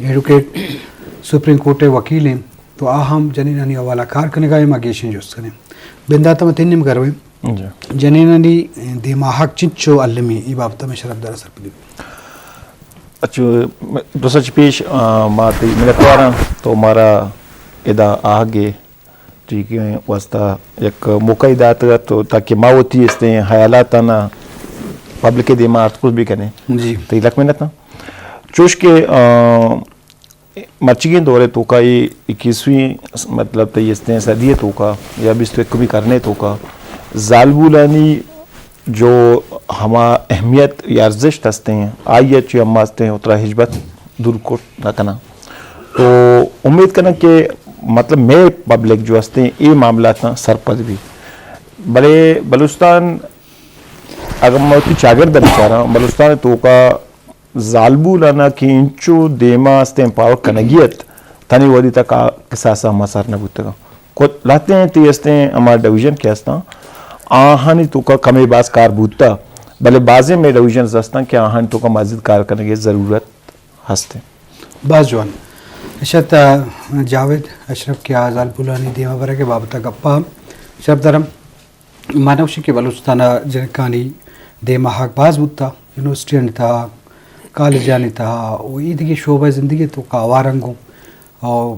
ایڈوکیٹ سپریم کورٹ ءِ وکیل ایں، تو آ ہم جنینانی حوالہ کار کنگا ایں، ما گیشیں جست کنیں۔ بندات ءَ ما تئی نیمگا رویں۔ جی۔ جنینانی دیما حق چنچو المی، اے بابت ءَ مئے شرفدار ءَ سرپدی۔ اچھا، درست چہ پیش، آ، ما تئی منتواراں تو مارا ادا آہگے ٹھیک ہے، واسطہ یک موقع دات تو تاکہ ما وتی استیں حیالاتاں پبلک دیما ارتکوز بھی کنیں۔ جی۔ تئی لک منت۔ چوش کہ، آ، مرچیگیں دور ءِ توکا اے اکیسویں، مطلب، تئی استیں صدی ءِ توکا یا بیست و یکمی قرن ءِ توکا زالبولانی جو ہما اہمیت یا ارزشت ہستیں، آئی ءَ چہ ہما ہستیں اترا ہچبر دور کت نہ کناں۔ تو امید کناں کہ، مطلب، مئے پبلک جو ہستیں اے معاملاتاں سرپد بی۔ بلے بلوچستان، اگر ما وتی چاگرد ءَ بچاراں، بلوچستان ءِ توکا زالبولانا کہ انچو دیما است امپاور کنگی ات، تنی وھدی تک آ کساس ءَ ہما سر نہ بوتگاں۔ کت لہتیں تئی استیں ہما ڈویژن کہ استاں، آہانی توکا کمے باز کار بوتا، بلے بازیں مئے ڈویژنز استاں کہ آہانی توکا مزید کار کنگی ضرورت ہستیں۔ باز جوان۔ اشت جاوید اشرف کہ آ زالبولانی دیما برگ ءِ بابت ءَ گپا ہم شرفدارم۔ ما نہ گوشیں کہ بلوچستان ءَ جنکانی دیما حق باز بوتا، یونیورسٹیانی تہا، کالجانی تہا و اے دگہ شعبہ زندگی توکا آوارنگ اوں و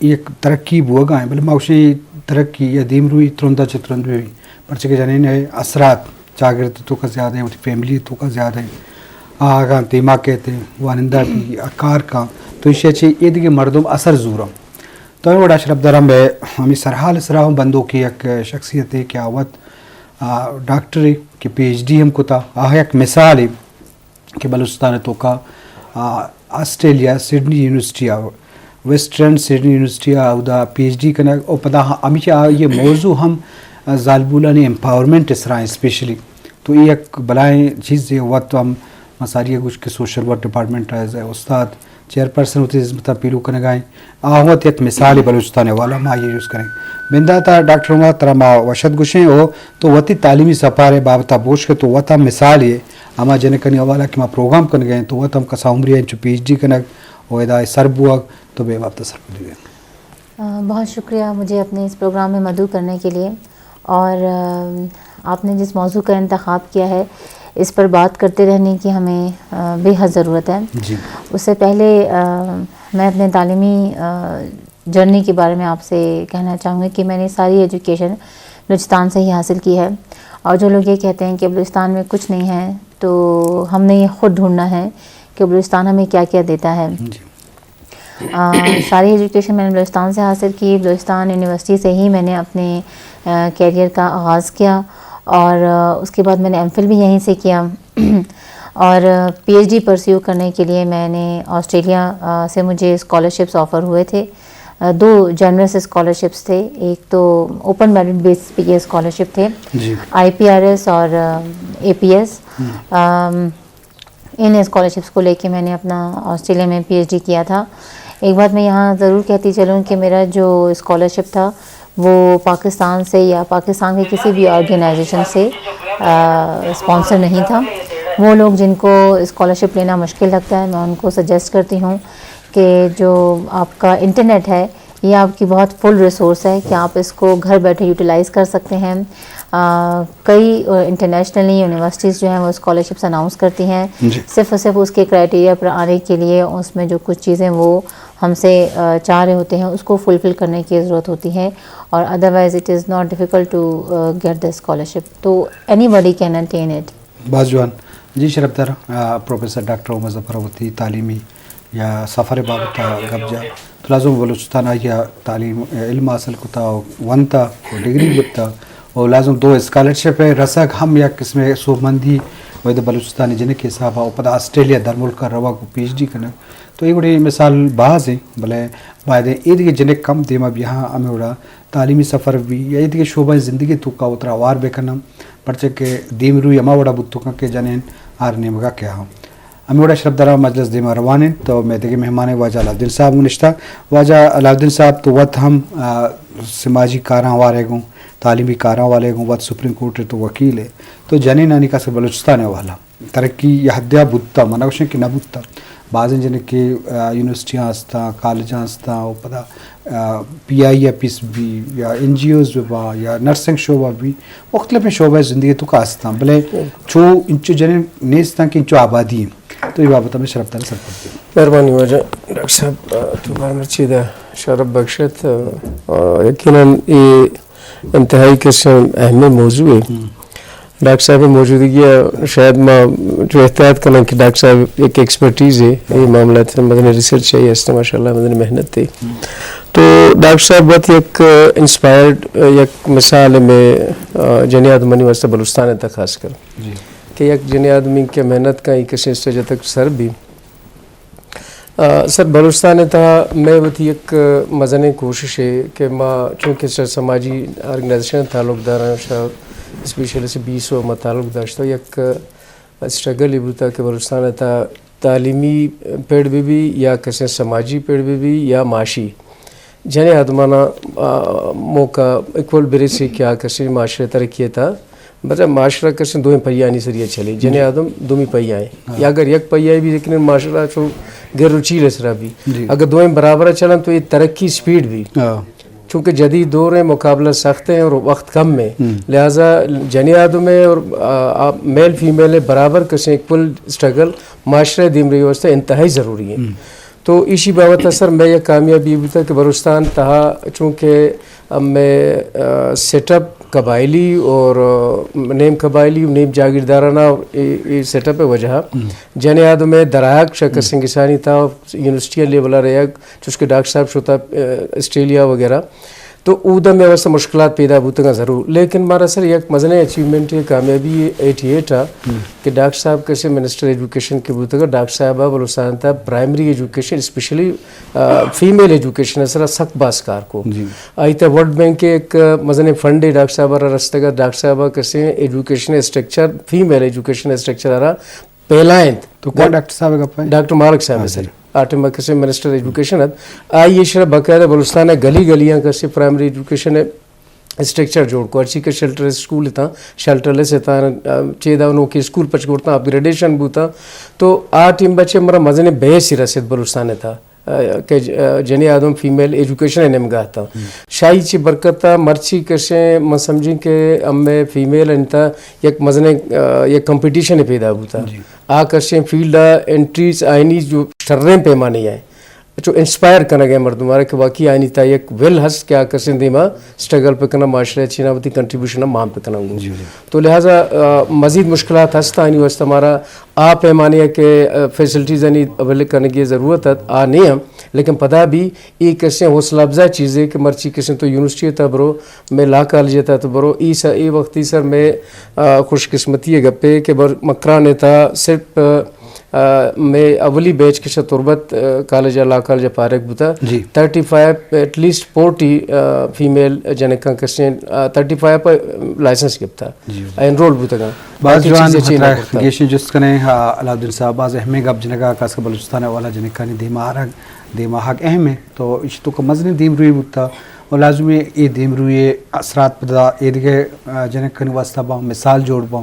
یک ترقی بوگا ایں، بلے ما گوشیں ترقی یا دیمروی ترندا چہ ترند بہ بی، پرچہ کہ جنین ءِ اثرات چاگرد توکا زیادہ ایں، وتی فیملی توکا زیادہ ایں، آ اگاں دیما کیت وانندہ بی، آ کار کاں، تو ایشی ءَ چہ اے دگہ مردم اثر زوراں۔ تو اے وڑا شرفدارم بہ ہمے سرحال ءِ سرا ہم بندوکے یک شخصیتے کہ آ وت، آ، ڈاکٹرے کہ پی ایچ ڈی ہم کتا، آ یک مثالے کہ بلوچستان ءِ توکا، آ، آسٹریلیا سڈنی یونیورسٹی ءَ، ویسٹرن سڈنی یونیورسٹی ءَ اودا پی ایچ ڈی کنگ و پدا ہمیشہ آئی ءِ موضوع ہم، آ، زالبولانی امپاورمنٹ ءِ سرا اسپیشلی۔ تو اے یک بلائیں چیزے۔ وت ہم ما ساری ءَ گوش کہ سوشل ورک ڈپارٹمنٹ ءَ ایز اے استاد چیئرپرسن وتی ہزمتاں پیلو کنگا ایں۔ آ وت یک مثالے بلوچستان ءِ حوالہ ما آئی ءَ یوز کنیں۔ بندات ءَ ڈاکٹر عمر ترا ما وش ات گوشیں او تو وتی تعلیمی سفر ءِ بابت ءَ بوشک تو وت ہم مثالے ہما جنکانی حوالہ کہ ما پروگرام کنگا ایں تو وت ہم کسا عمری انچو پی ایچ ڈی کنگ و ادا سر بوگ تو بے بابت ءَ سرپدی دے۔ آ، بہت شکریہ مجھے اپنے اس پروگرام میں مدعو کرنے کے لیے۔ اور، آ، آپ نے جس موضوع کا انتخاب کیا ہے، اس پر بات کرتے رہنے کی ہمیں، آ، بے حد ضرورت ہے۔ جی۔ اس سے پہلے، آ، میں اپنے تعلیمی، آ، جرنی کے بارے میں آپ سے کہنا چاہوں گی کہ میں نے ساری ایجوکیشن بلوچستان سے ہی حاصل کی ہے۔ اور جو لوگ یہ کہتے ہیں کہ بلوچستان میں کچھ نہیں ہے، تو ہم نے یہ خود ڈھونڈنا ہے کہ بلوچستان ہمیں کیا کیا دیتا ہے۔ جی۔ آ، ساری ایجوکیشن میں نے بلوچستان سے حاصل کی۔ بلوچستان یونیورسٹی سے ہی میں نے اپنے، آ، کیریئر کا آغاز کیا اور، آ، اس کے بعد میں نے ایم فل بھی یہیں سے کیا۔ اور، آ، پی ایچ ڈی پرسیو کرنے کے لیے میں نے آسٹریلیا، آ، سے مجھے اسکالرشپس آفر ہوئے تھے۔ آ، دو جنرس اسکالرشپس تھے، ایک تو اوپن میرٹ بیس پہ یہ اسکالرشپ تھے، جی۔ آئی پی آر ایس اور، آ، اے پی ایس۔ ہم۔ آم، ان اسکالرشپس کو لیکے میں نے اپنا آسٹریلیا میں پی ایچ ڈی کیا تھا۔ ایک بات میں یہاں ضرور کہتی چلوں کہ میرا جو اسکالرشپ تھا، وہ پاکستان سے یا پاکستان کے کسی بھی آرگنائزیشن سے، آ، اسپانسر نہیں تھا۔ وہ لوگ جن کو اسکالرشپ لینا مشکل لگتا ہے، میں ان کو سجیسٹ کرتی ہوں کہ جو آپ کا انٹرنیٹ ہے، یہ آپ کی بہت فل ریسورس ہے کہ آپ اس کو گھر بیٹھے یوٹیلائز کر سکتے ہیں۔ آ، کئی، آ، انٹرنیشنلی یونیورسٹیز جو ہیں، وہ اسکالرشپس اناؤنس کرتی ہیں۔ جی۔ صرف اور صرف اس کے کرائٹیریا پر آنے کے لیے اس میں جو کچھ چیزیں وہ ہم سے، آ، چاہ رہے ہوتے ہیں، اس کو فلفل کرنے کی ضرورت ہوتی ہے، اور otherwise it is not difficult to, آ, get the scholarship. تو anybody can attain it. باز جوان۔ جی شرفدار، آ، پروفیسر ڈاکٹر عمر ظفر وتی تعلیمی یا سفر بابت ءَ گپ جا۔ تو لازم بلوچستان ءَ یا تعلیم، علم حاصل کتا و ونتا و ڈگری گپتا و لازم دو اسکالرشپ ءِ رسگ ہم یک قسم سوبمندی و ادا بلوچستانی جنک حساب ءَ و پدا آسٹریلیا درملک ءَ روگ و پی ایچ ڈی کنگ۔ تو اے وڑیں مثال باز ہیں، بلے باید اے دگہ جنک کم دیما بیاہاں ہمے وڑا تعلیمی سفر بی یا اے دگہ شعبہ زندگی توکا وترا ہوار بکناں، پرچہ کہ دیمروی ہما وڑا بوتوکاں کہ جنین ہر نیمگا کیا ہم۔ ہمے وڑا شرفدارا مجلس دیما روان انت تو مئے دگہ مہمان واجہ علاؤالدین صاحب ہم نشتہ۔ واجہ علاؤالدین صاحب تو وت ہم، آ، سماجی کاراں ہوارے گوں، تعلیمی کاراں والے گوں، وت سپریم کورٹ تو وکیل ہے۔ تو جنینانی کس بلوچستان حوالہ ترقی یا حدیا بوتا، من گوشیں کہ نہ بوتا۔ بازیں جنکے، آ، یونیورسٹیاں ہستاں، کالجاں ہستاں، و پدا، آ، پی آئی آفس بی یا این جی اوز بہ باں یا نرسنگ شعبہ بی، مختلفیں شعبہ زندگی توکا ہستاں، بلے چو انچو جنین نیستاں کہ انچو آبادی ہیں۔ تو یہ بابت ہمیں شرف دار سرپد دے۔ مہربانی واجہ ڈاکٹر صاحب، آ، تو بار مرچی دا شرف بخشت، آ، یقیناً یہ انتہائی قسم اہم موضوع ہے۔ ڈاکٹر صاحب موجودگی ءَ شاید ما جو احتیاط کناں کہ ڈاکٹر صاحب ایک ایکسپرٹیز ہے، یہ معاملات مدن ریسرچ ہے، اس نے ماشاءاللہ مدن محنت ہے۔ تو ڈاکٹر صاحب بہت یک انسپائرڈ، یک مثال میں، آ، جنیات منی واسطہ بلوچستان ہے تا خاص کر کہ یک جنی آدمی کہ محنت کا ایک اسے سے جتک سر بھی آ، سر، بلوچستان ءِ تہا مئے وتی یک مزنیں کوششے کہ ما چونکہ سر سماجی آرگنائزیشن ءَ تعلق داراں، شا اسپیشلی سے بیس ءَ ما تعلق داشتہ، یک اسٹرگلے بوتا کہ بلوچستان ءِ تہا تعلیمی پڑ بہ بی یا کسیں سماجی پڑ بہ بی یا معاشی جنیں آدمانا، آ، موقع اکول برسی کہ آ کسیں معاشرہ ترقی ءِ تہا بچا معاشرہ کسیں دوئیں پہیانی سریا چلے، جنیں آدم دومی پہیا ہیں۔ یا اگر یک پہیا بھی لیکن معاشرہ چو گر و چیل سرا بھی۔ اگر دوئیں برابر چلن تو یہ ترقی سپیڈ بھی۔ چونکہ جدید دور ہے، مقابلہ سخت ہے اور وقت کم ہے، لہذا جنیں آدم ہے اور، آ، آ، میل فیمیل ہے، برابر کسیں اکول اسٹرگل معاشرہ دیمرئی واسطہ انتہائی ضروری ہے۔ تو ایشی بابت سر مئے یک کامیابی بوتا کہ بلوچستان تہا چونکہ مئے، آ، سیٹ اپ قبائلی اور، آ، نیم قبائلی، نیم جاگیردارانہ اے، اے سیٹ اپ وجہ جنیں آدم مئے دراہگ شا کسیں کسانی تہا یونیورسٹی لیول ءَ رہگ، چوش کہ ڈاکٹر صاحب شتا، آ، آسٹریلیا وغیرہ۔ تو اودا مئے واسطہ مشکلات پیدا بوتگاں ضرور، لیکن مارا سر یک مزنیں اچیومنٹ ہے، کامیابی ایٹی ایٹ آ کہ ڈاکٹر صاحب کسے منسٹر ایجوکیشن کے بوتگا، ڈاکٹر صاحب بلوچستان تا پرائمری ایجوکیشن، اسپیشلی، آ، فیمیل ایجوکیشن سرا سخت باز کار کو۔ آئی تا ورلڈ بینک کے ایک مزنیں فنڈ ہے ڈاکٹر صاحب را رستگا، ڈاکٹر صاحب کسے ایجوکیشن اسٹرکچر، فیمیل ایجوکیشن اسٹرکچر را پھیلائینت۔ تو کون ڈاکٹر صاحب گپ ہے؟ ڈاکٹر مالک صاحب ہے سر۔ آ ٹائم کسے منسٹر ایجوکیشن ات۔ آئی ایشرا باقاعدہ بلوچستان گلی گلیاں کسے پرائمری ایجوکیشن اسٹرکچر جوڑ کو، ہرچی کہ شیلٹر اسکول تھا، شیلٹر لیس تھا، چیدا نو کے اسکول پچ کرتا، اپ گریڈیشن بوتا۔ تو آ ٹائم بچے مرا مزنے بیس ہی رسید بلوچستان تھا، آ، کہ ج-، آ، جنی آدم فیمیل ایجوکیشن نیمگا تھا۔ شاہی چی برکت تھا، مرچی کشے من سمجھیں کہ ہمیں فیمیل انتا یک مزنے، آ، یک کمپٹیشن پیدا بوتا۔ آ کشے فیلڈ انٹریز آئینی جو شریں پیمانے ہیں۔ چو انسپائر کنگ ء مردم آرا کہ واقعی آئینی تا یک ول ہست کہ آ کسیں دیما اسٹرگل پہ کناں، معاشرہ چینا وتی کنٹریبیوشن مان پہ کناں گو۔ تو لہذا، آ، مزید مشکلات ہست آئینی واسطہ مارا آ پیمانے کہ، آ، فیسلٹیز آنی اویل کنگی ضرورت ہے، آ نہیں ہم، لیکن پدا بھی یہ کسیں حوصلہ افزا چیزیں کہ مرچی کسیں تو یونیورسٹی تا برو، میں لا کالج تا تو برو، ای سر، ای وقتی سر میں، آ، خوش قسمتی گپے کہ بر مکران تا صرف، آ، آ، مئے اولی بیچ کہ شہ تربت، آ، کالج ء، لا کالج ء فارغ بوتا۔ تھرٹی فائیو، ایٹ لیسٹ فورٹی، آ، فیمیل جنکاں کسیں، آ، تھرٹی فائیو پہ لائسنس گپتا۔ انرول بوتگاں۔ باز جوان خطرہ گیشیں جست کنے، آ، علاؤالدین صاحب، باز اہمیں گپ جنگا، خاص کر بلوچستان ء والا جنکانی دیما آرگ، دیما حق اہم ہے۔ تو اش تو کہ مزنیں دیمروی بوتا و لازمی اے دیمروی اثرات پدا ایدگہ، آ، جنکانی واسطہ با مثال جوڑ با۔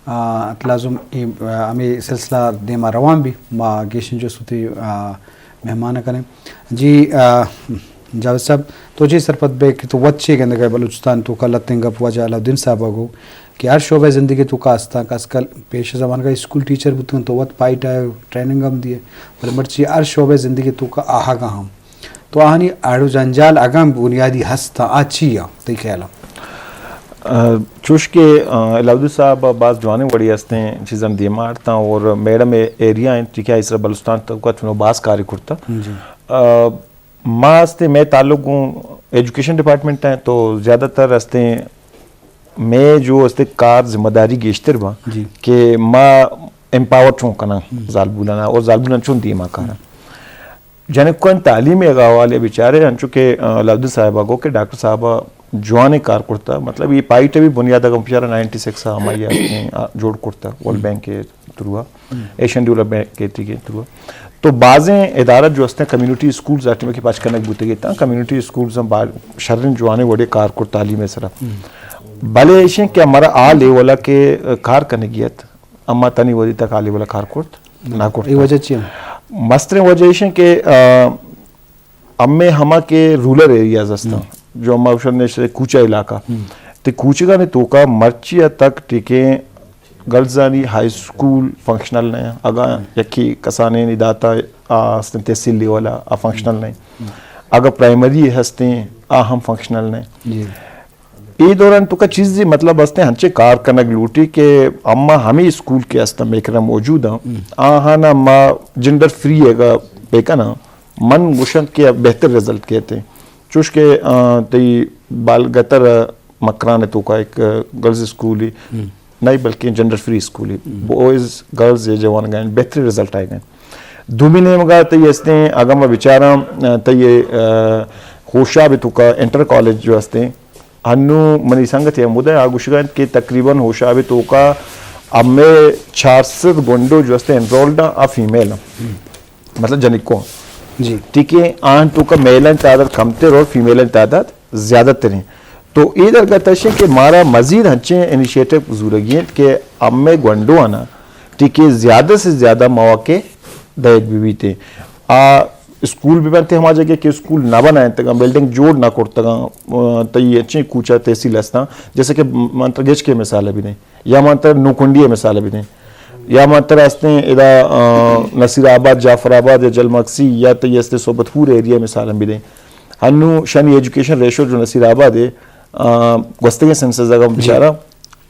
آ، لازم اے، آ، ہمے سلسلہ دیما روان بی، ما گیشیں جست وتی، آ، مہمان کنیں۔ جی، آ، جاوید صاحب، تو چے سرپد بے کہ تو وت چے گندگا بلوچستان توکا لتیں گپ واجہ علاؤالدین صاحب گو کہ ہر شعبہ زندگی توکا استاں، کس کل پیش زمانگا اسکول ٹیچر بوتن تو وت پائٹ آئے ٹریننگ ہم دیے، بلے مرچی ہر شعبہ زندگی توکا آہگا ہم تو آہانی اڑ و جنجال اگاں بنیادی ہست آ چی آ تئی خیال آ؟ آ، چوش کہ، آ، علاؤالدین صاحب باز جوانیں وڑی ہستیں چیزاں دیما آرتاں اور میڈم اے-، ایریا ہیں، ٹھیک ہے، اس طرح بلوچستان تو کا چنو باز کاری کرتا۔ آ، ما ہستے میں تعلق گوں ایجوکیشن ڈپارٹمنٹ ہیں تو زیادہ تر ہستے میں جو ہستے کار ذمہ داری گیشتر با کہ ما امپاور چون کناں زالبولانا اور زالبولان چون دیما کارا۔ جنکان تعلیم ء حوالے بیچارے انچو کہ، آ، علاؤالدین صاحب ء گو کہ ڈاکٹر صاحب ء جوانیں کار کرتا، مطلب یہ پائٹ ء بھی بنیاد ء بیچارہ نائنٹی سکس ء ہمائی ء آ، جوڑ کرتا، ورلڈ بینک ء تھرو ء، ایشین ڈیولپمنٹ بینک ء تھرو ء۔ تو بازیں ادارہ جو ہستیں کمیونٹی اسکولز آ ٹیم ء کہ پاچ کنگ بوتگ ات، کمیونٹی اسکولز ہم با-، شریں جوانیں وڑے کار کرت تعلیم ء سرا۔ بلے ایشیں کہ ہمارا آ لیول ء کہ کار کنگی ات، اما تنی وھدی تک آ لیول ء کار کرت نہ کرت۔ اے وجہ چی انت؟ مستریں وجہ ایش انت کہ، آ، ہمے ہما کہ رورل ایریاز ہستاں، جو ہما گوشن نے کوچہ علاقہ، تے کوچگانی توکا مرچی ءَ تک ٹیکیں گرلزانی ہائی اسکول فنکشنل نہ، اگاں یکی کسانیں داتا آ ہستیں تحصیل لیول ءَ، آ فنکشنل نہ۔ اگاں پرائمری ہستیں، آ ہم فنکشنل نہ۔ اے دوران توکا چیزے مطلب ہستیں ہنچے کار کنگ لوٹی کہ اما ہمے اسکول کہ ہستاں میکرا موجود آں، آہانا ما جنڈر فری اگا بکناں، من گوشنت کہ بہتر رزلٹ کیت۔ چوش کہ، آ، تئی بالگتر مکران توکا ایک گرلز اسکول ہی، نہیں بلکہ جنڈر فری اسکول ہی، بوائز گرلز یہ جوان گئے بہترین رزلٹ آئے گئے۔ دومی نیمگا تئی ہستیں اگاں ما بچاراں، آ، تئی، آ، ہوشاب توکا انٹر کالج جو ہستیں، ہنو منی سنگت ہمودا آ گوشگا انت کہ تقریباً ہوشاب توکا ہمے چار سد گونڈو جو ہستیں انرولڈ آ فیمیل، مطلب جنکو۔ جی۔ ٹھیک ہے، آن توکا میلن تعداد کمتر اور فیمیلن تعداد زیادہ تر ہیں۔ تو اے درگت اش کہ مارا مزید ہنچیں انیشیٹو زورگی انت کہ ہمے گونڈو آنا ٹھیک ہے زیادہ سے زیادہ مواقع دئیگ بہ بیت۔ آ اسکول بہ بنت ہما جگہ کہ اسکول نہ بنائینتگاں، بلڈنگ جوڑ نہ کرتگاں، آ، تئی انچیں کوچہ تحصیل ہستاں، جیسے کہ من ترا گچکے مثال بھی دیں، یا من ترا نوکنڈی مثال بھی دیں، یا من ترا ہستیں ادا، آ، نصیر آباد، جعفر آباد یا جلمکسی یا تئی ہستیں صحبت پور ایریا مثال بھی دیں۔ ہنو شانی ایجوکیشن ریشو جو نصیر آباد ہے، آ، گوستگیں سنسس اگاں بچاراں،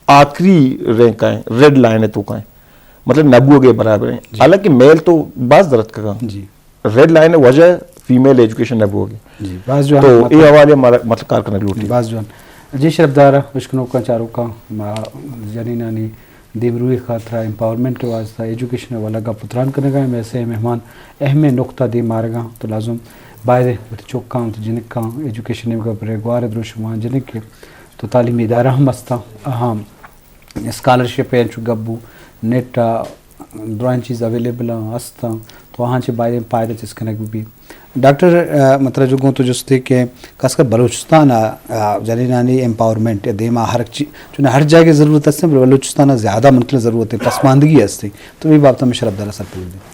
آخری رینک آئیں، ریڈ لائن ہے توکا ہیں۔ مطلب نبوگے برابر ہیں۔ جی۔ حالانکہ میل تو باز درت کگا۔ جی۔ ریڈ لائن وجہ فیمیل ایجوکیشن نہ بوگی۔ جی، باز جوان تو مطلب۔ اے حوالے مارا مطلب کار کنگ لوٹی۔ باز جوان۔ جی شرفدار، اشکنوکاں چاروکاں، ما جنینانی دیمروی خاطرہ، امپاورمنٹ واسطہ، ایجوکیشن والا گپ و تران کنگا ہیں۔ میں سے مہمان اہم نقطہ دے مارگا تو لازم باید وتی چوکاں، وتی جنکاں ایجوکیشن نیمگا برے گوار دروشمان جنک تو تعلیمی ادارہ ہم استاں، اہم اسکالرشپ ء انچو گپ بو، نیٹ ء درائیں چیز اویلیبل آں، است آں، تو آہاں چہ باید پائدہ چست کنگ بہ بی۔ ڈاکٹر، ء، من ترا جو گوں تو جستے کہ خاص کر بلوچستان ء، ء، جنینانی امپاورمنٹ ء دیما ہر چی-، چوناہا ہر جاگہ ضرورت است، بلے بلوچستان ء زیادہ منتل ضرورت ہے، پسماندگی است۔ تو اے بابت میں شرف دارا سرپد دیں۔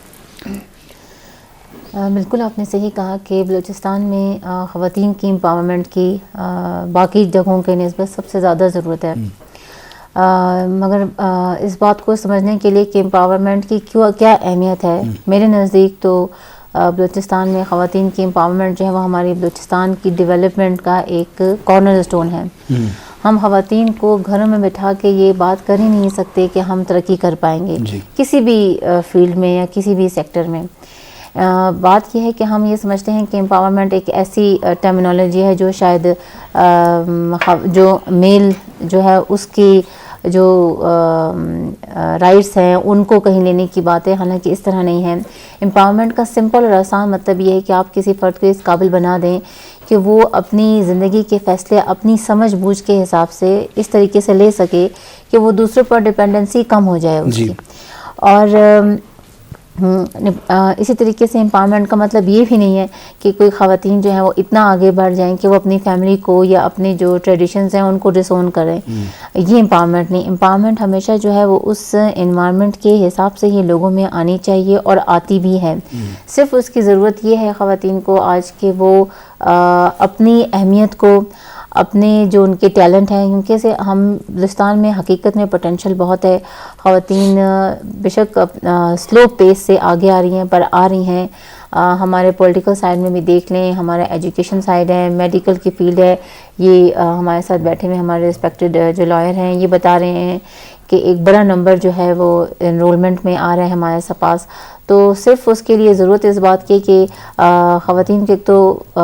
آ، بالکل آپ نے صحیح کہا کہ بلوچستان میں، آ، خواتین کی امپاورمنٹ کی، آ، باقی جگہوں کے نسبت سب سے زیادہ ضرورت ہے۔ آ، مگر، آ، اس بات کو سمجھنے کے لیے کہ امپاورمنٹ کی کیوں، کیا اہمیت ہے، میرے نزدیک تو، آ، بلوچستان میں خواتین کی امپاورمنٹ جو ہے وہ ہماری بلوچستان کی ڈیولپمنٹ کا ایک کارنر اسٹون ہے۔ ہم خواتین کو گھروں میں بٹھا کے یہ بات کر ہی نہیں سکتے کہ ہم ترقی کر پائیں گے کسی بھی، آ، فیلڈ میں یا کسی بھی سیکٹر میں۔ آ، بات یہ ہے کہ ہم یہ سمجھتے ہیں کہ امپاورمنٹ ایک ایسی، آ، ٹرمینالوجی ہے جو شاید، آ، م، خو-، جو میل جو ہے اس کی جو، آ، م، آ، رائٹس ہیں ان کو کہیں لینے کی بات ہے، حالانکہ اس طرح نہیں ہے۔ امپاورمنٹ کا سمپل اور آسان مطلب یہ ہے کہ آپ کسی فرد کو اس قابل بنا دیں کہ وہ اپنی زندگی کے فیصلے اپنی سمجھ بوجھ کے حساب سے اس طریقے سے لے سکے کہ وہ دوسروں پر ڈپینڈنسی کم ہو جائے اس کی۔ اور، آ، ہم، آ، اسی طریقے سے امپاورمنٹ کا مطلب یہ بھی نہیں ہے کہ کوئی خواتین جو ہیں وہ اتنا آگے بڑھ جائیں کہ وہ اپنی فیملی کو یا اپنے جو ٹریڈیشنز ہیں ان کو ڈس اون کریں۔ یہ امپاورمنٹ نہیں۔ امپاورمنٹ ہمیشہ جو ہے وہ اس انوائرمنٹ کے حساب سے ہی لوگوں میں آنی چاہیے اور آتی بھی ہے۔ صرف اس کی ضرورت یہ ہے خواتین کو آج کہ وہ، آ، اپنی اہمیت کو، اپنے جو ان کے ٹیلنٹ ہیں، کیونکہ سے ہم بلوچستان میں حقیقت میں پوٹینشل بہت ہے۔ خواتین، آ، بے شک اپ-، آ، سلو پیس سے آگے آ رہی ہیں، پر آ رہی ہیں۔ آ، ہمارے پولیٹیکل سائیڈ میں بھی دیکھ لیں، ہمارا ایجوکیشن سائیڈ ہے، میڈیکل کی فیلڈ ہے، یہ، آ، ہمارے ساتھ بیٹھے ہوئے ہمارے ریسپیکٹڈ، آ، جو لائر ہیں، یہ بتا رہے ہیں کہ ایک بڑا نمبر جو ہے وہ انرولمنٹ میں آ رہا ہے ہمارے سا-، پاس۔ تو صرف اس کے لیے ضرورت ہے اس بات کی کہ، آ، خواتین کے تو، آ،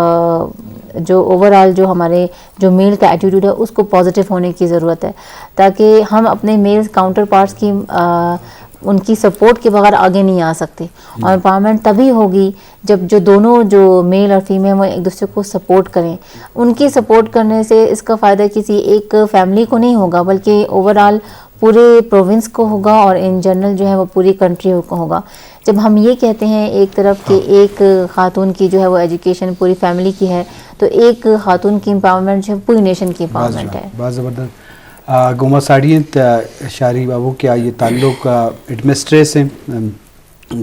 جو اوور آل جو ہمارے جو میل کا ایٹیٹیوڈ ہے اس کو پازیٹیو ہونے کی ضرورت ہے، تاکہ ہم اپنے میل کاؤنٹر پارٹس کی، آ، ان کی سپورٹ کے بغیر آگے نہیں آ سکتے۔ اور امپاورمنٹ تبھی ہوگی جب جو دونوں جو میل اور فیمیل وہ ایک دوسرے کو سپورٹ کریں۔ ان کی سپورٹ کرنے سے اس کا فائدہ کسی ایک فیملی کو نہیں ہوگا، بلکہ اوور آل پورے پروونس کو ہوگا اور ان جنرل جو ہے وہ پوری کنٹری کو ہوگا۔ جب ہم یہ کہتے ہیں ایک طرف کہ ایک خاتون کی جو ہے وہ ایجوکیشن پوری فیملی کی ہے، تو ایک خاتون کی امپاورمنٹ جو ہے پوری نیشن کی امپاورمنٹ ہے۔ باز زبردست۔ آ، گوما ساڑی انت، آ، شاری بابو کہ آئی تعلق، آ، ہیڈ مسٹریس ہیں، ام،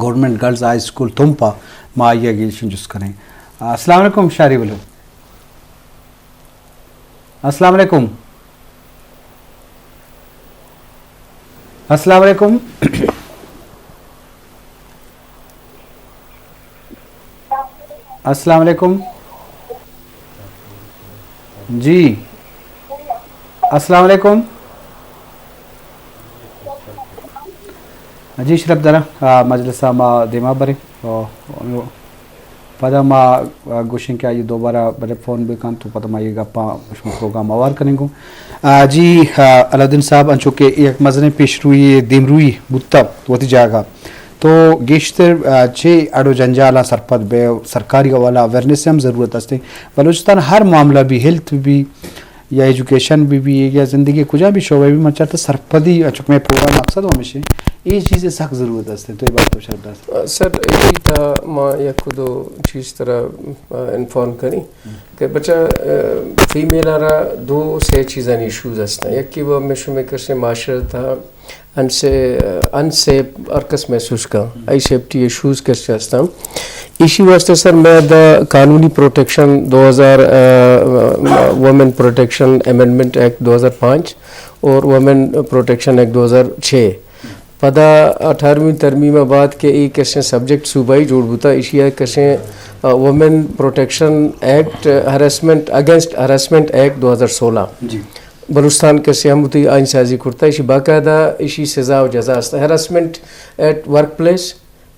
گورنمنٹ گرلز ہائی اسکول تمپ ءَ، ما آئی ءَ گیشیں جست کنیں۔ السلام علیکم شاری بلو۔ السلام علیکم۔ السلام علیکم۔ السلام علیکم۔ جی۔ السلام علیکم۔ جی شرپ دارا، آ، مجلس ءَ ما دیما بریں۔ آ، پدا ما، آ، گوشیں کہ آئی دوبارہ بلے فون بکن تو پدا ما یہ گپاں شما پروگرام آوار کنیں گوں۔ آ، جی، آ، علاؤالدین صاحب، انچو کہ یک مزنیں پیش روی، دیمروی بوتا وتی جاگہ۔ تو گیشتر، آ، چے اڑ و جنجالاں سرپد بے، سرکاری حوالہ اویئرنس ہم ضرورت است۔ بلوچستان ہر معاملہ بھی، ہیلتھ بھی، یا ایجوکیشن بھی بھی، یا زندگی کجا بھی شعبہ بھی، من چاہتا سرپدی، چونکہ میں پروگرام مقصد ہمیش ہے، یہ چیزیں سخت ضرورت است۔ تو یہ بات تو شرط است۔ سر، ایشی تا ما یک دو چیز ترا، آ، انفارم کنی کہ بچہ، آ، فیمیل را دو سے چیزانی ایشوز ہستن۔ یکی وہ میں شمی کشیں معاشرہ تا انسے-، انسیف ہر کس محسوس کن، ای سیفٹی ایشوز کس ہستن۔ ایشی واسطے سر میں دا قانونی پروٹیکشن دو ہزار، آ، وومن پروٹیکشن امینڈمنٹ ایکٹ دو ہزار پانچ اور وومن پروٹیکشن ایکٹ دو ہزار چھ، پدا اٹھارہویں ترمیم بعد کہ ای کشیں سبجیکٹ صوبائی جوڑ بوتا، ایشی ءَ کشیں، آ، وومن پروٹیکشن ایکٹ، ہراسمنٹ، اگینسٹ ہراسمنٹ ایکٹ دو ہزار سولہ۔ جی۔ بلوچستان کسے ہم وتی آئین سازی کرتا، ایشی باقاعدہ ایشی سزا و جزا است۔ ہراسمنٹ ایٹ ورک پلیس،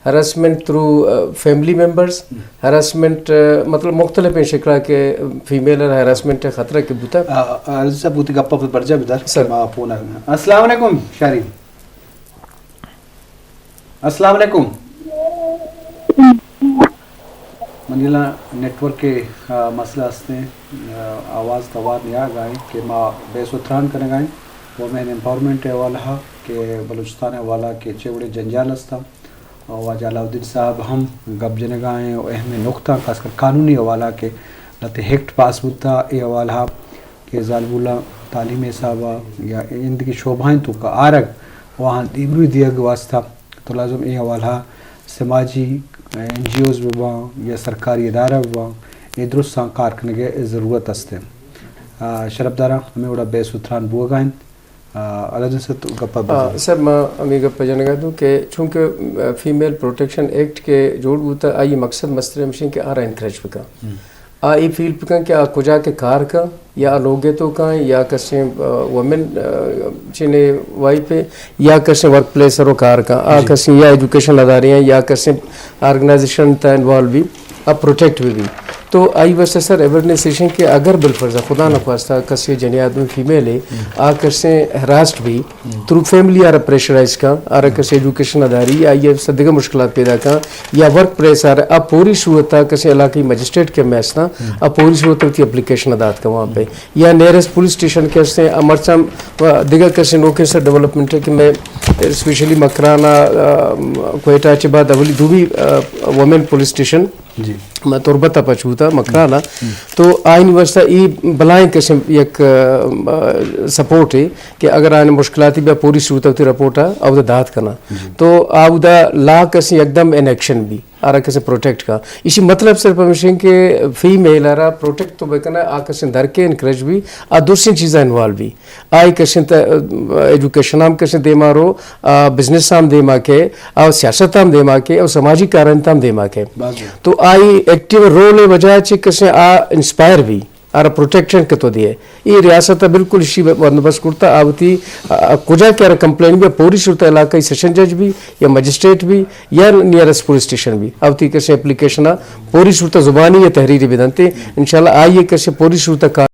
ہراسمنٹ تھرو، آ، فیملی ممبرز، ہراسمنٹ، آ، مطلب مختلفیں شکلا کہ فیمیل ہراسمنٹ خطرہ کہ بوتا۔ آ، آ، عزیز صاحب، وتی گپا پر برجا بدار۔ سر۔ ما فون آ-، السلام علیکم شاری۔ السلام علیکم۔ منی لا نیٹ ورک ءِ، آ، مسئلہ ہستیں، آ، آواز توار نیاگ آئیں کہ ما بحث و تران کنگ آئیں۔ وومن امپاورمنٹ ءِ حوالہ کہ بلوچستان ءِ حوالہ کہ چے وڑیں جنجال ہستاں۔ اور واجہ علاؤالدین صاحب ہم گپ جنگ آئیں و اہم نقطہ خاص کر قانونی حوالہ کہ لہتے ایکٹ پاس بوتا، اے حوالہ کہ زالبولاں تعلیم حسابا یا ایندگہ شعبہاں توکا آرگ و آہاں دیمروی دیگ واسطہ تو لازم اے حوالہ سماجی این جی اوز بباں یا سرکاری ادارہ بباں، اے درستاں کار کنگ ءِ ضرورت است۔ آ، شرپداراں ہمے وڑا بحث و تران بوگا انت۔ آ، علاؤالدین صاحب تو گپا آ، بزن۔ سر، ما ہمے گپ جنگا دوں کہ چونکہ، آ، فیمیل پروٹیکشن ایکٹ کہ جوڑ بوتا، آئی مقصد مستر ہمشیں کہ آرا انکریج بکا۔ آ اے فیل بکن کہ آ کجا کہ کار کن، یا آ لوگے تو کن، یا کسیں، آ، وومن، آ، چنے وائپے، یا کسیں ورک پلیس رو کار کن، آ کسیں یا ایجوکیشن ادارے ہیں، یا کسیں آرگنائزیشن تا انوالو بھی، آ پروٹیکٹ بھی بھی۔ تو آئی واسطہ سر اویئرنیس ایشن کہ اگر بالفرض خدا نخواستہ کسے جنی آدمی فیمیل ہے، آ کسیں ہراسڈ بھی، تھرو فیملی آرا پریشرائز کن، آرا کسے ایجوکیشن اداری، آئی ء سدگہ مشکلات پیدا کن، یا ورک پلیس آرا، آ پوری صورت ء کسے علاقائی مجسٹریٹ کہ ہمے ہستاں، آ پوری صورت ء وتی اپلیکیشن ء دات کن وہاں پہ۔ یا نیئرسٹ پولیس اسٹیشن کہ ہستیں، آ مرچاں دگہ کسے نوکیں سر ڈیولپمنٹ ہے کہ میں اسپیشلی مکران ء، آ، کوئٹہ چہ بعد اولی دومی، آ، وومن پولیس اسٹیشن جی۔ ما تربت ء پچ بوتا مکران ء۔ تو آئین واسطہ ای بلائیں قسم یک، آ، سپورٹ ہے کہ اگر آئین مشکلاتی بیا پوری صورت وتی رپورٹ ء اودا دات کنا۔ تو اودا لا کسے یکدم ان ایکشن بھی، آرا کسے پروٹیکٹ کا۔ اسی مطلب صرف ہمیشیں کہ فیمیل آرا پروٹیکٹ تو بکنا، آ کسے درکے انکریج بھی، آ درسیں چیزاں انوالو بھی۔ آئی کشن ت-، ایجوکیشن ہم کشن دیما رو، آ، بزنس ہم دیما کے، آ، سیاست ہم دیما کے، آ، سماجی کارنت ہم دیما کے۔ تو آئی ایکٹیو رول وجہ چی کشن آ انسپائر بھی، آرا پروٹیکشن کتو دیے۔ ای ریاست بالکل اسی بندوبست کرتا، آ وتی، آ، کجا کہ آرا کمپلین بھی، پوری صورت علاقائی سیشن جج بھی، یا مجسٹریٹ بھی، یا نیئرسٹ پولیس اسٹیشن بھی، آ وتی کشن اپلیکیشن آ پوری صورت زبانی یا تحریری بدنتے۔ انشاءاللہ آئی کشن پوری صورت کا